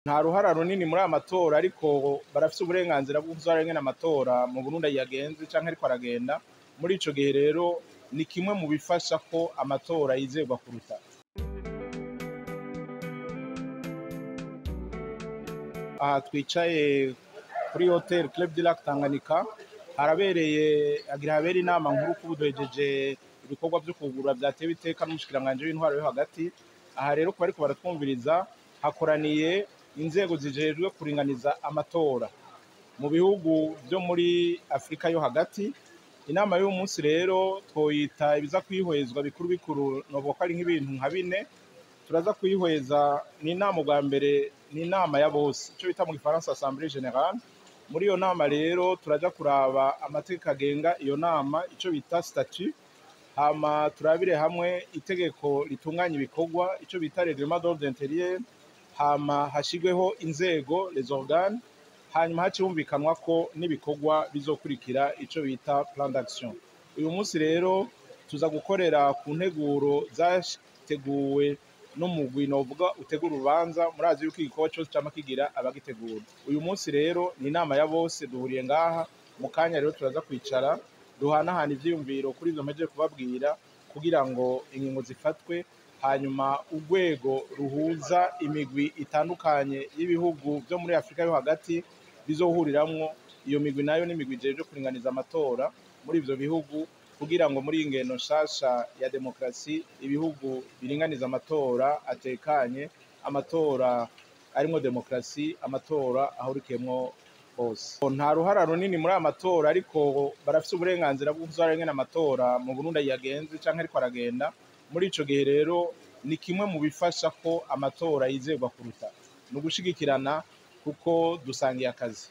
Nta ruhara runini muri aya matora, ariko barafise uburenganzira bwo kuza ingene amatora mu Burundi yagenze canke ariko aragenda. Muri ico gihe rero ni kimwe mu bifasha ko amatora yizerwa kuruta. Aha twicaye kuri Hotel Club du Lac Tanganyika harabereye, hagira habere inama nkuru kubu duhejeje ibikorwa vyo kugurura vyatewe iteka n'umushikiranganji w'intwaro yo hagati. Aha rero kuba ariko baratwumviriza, hakoraniye inzego zijejwe kuringaniza amatora mu bihugu vyo muri Afrika yo hagati. Inama y'uyu munsi rero twoyita ibiza kwihwezwa bikuru bikuru, novuga ko ari nk'ibintu nka bine turaza kwihweza. Ni inama ubwa mbere, ni inama ya bose, ico bita mu gifaransa Assemblée Générale. Muri iyo nama rero turaja kuraba amategeko agenga iyo nama, ico bita statut, hama turabire hamwe itegeko ritunganya ibikorwa, ico bita règlement d'ordre intérieur, hama hashigweho inzego, les organes, hanyuma hace humvikanwa ko n'ibikorwa bizokurikira, ico bita plan d'action. Uyu munsi rero tuza gukorera ku nteguro zateguwe n'umugwi novuga utegura urubanza. Murazi yuko igikorwa cose cama kigira abagitegura. Uyu munsi rero ni inama ya bose, duhuriye ngaha. Mu kanya rero turaza kwicara duhanahana ivyiyumviro kuri ivyo mpejeje kubabwira, kugira ngo ingingo zifatwe, hanyuma urwego ruhuza imigwi itandukanye y'ibihugu vyo muri Afrika yo hagati bizohuriramwo. Iyo migwi nayo ni imigwi ijejwe kuringaniza amatora muri ivyo bihugu, kugira ngo muri iyi ngendo nshasha ya demokarasi ibihugu biringaniza amatora atekanye, amatora arimwo demokarasi, amatora ahurikiyemwo bose. Nta ruhara runini muri aya matora, ariko barafise uburenganzira bwo kuza ingene amatora mu Burundi yagenze canke ariko aragenda. Muri ico gihe rero ni kimwe mu bifasha ko amatora yizerwa kuruta, ni ugushigikirana kuko dusangiye akazi.